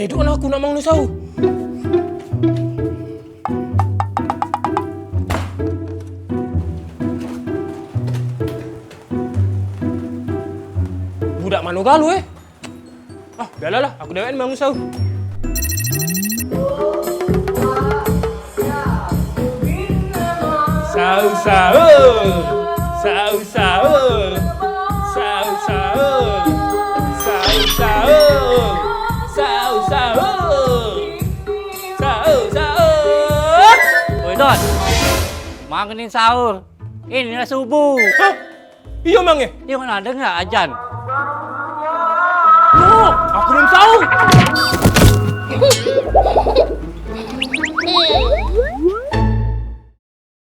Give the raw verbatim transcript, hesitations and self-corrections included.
Eh, duk aku nak mangun sahur. Budak mano galo, eh? Ah, biarlah lah, aku dewek mangun sahur. Sahur, sahur. Sahur, sahur. Sahur, sahur. Sahur, sahur. Sahur, sahur. Sahur, sahur. Oi, Don. Manganin sahur. Ini lah subuh. Hah? Iyo, Mang, eh? Iyo, nak dengar ajan? Loh, aku belum sahur.